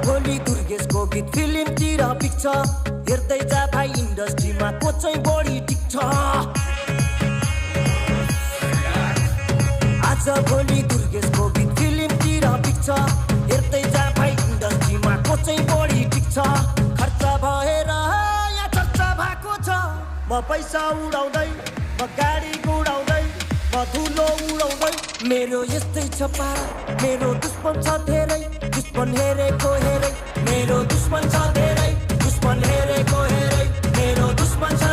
भोलि दुर्गेशको गीत फिल्मतिर पिक्छ हेर्दै जा भाइ इन्डस्ट्रीमा को चाहिँ बढी टिक्छ आज भोलि दुर्गेशको गीत फिल्मतिर पिक्छ हेर्दै जा भाइ इन्डस्ट्रीमा को चाहिँ बढी टिक्छ खर्च भएर यहाँ चर्चा भएको छ म पैसा उडाउँदै म गाडी गुडाउँदै म धुलो उडाउँदै मेरो यस्तै छ पारा मेरो दुश्मन छ धेरै दुश्मन हेरेको हेरै मेरो दुश्मन छ धेरै दुश्मन हेरेको हेरै मेरो दुश्मन छ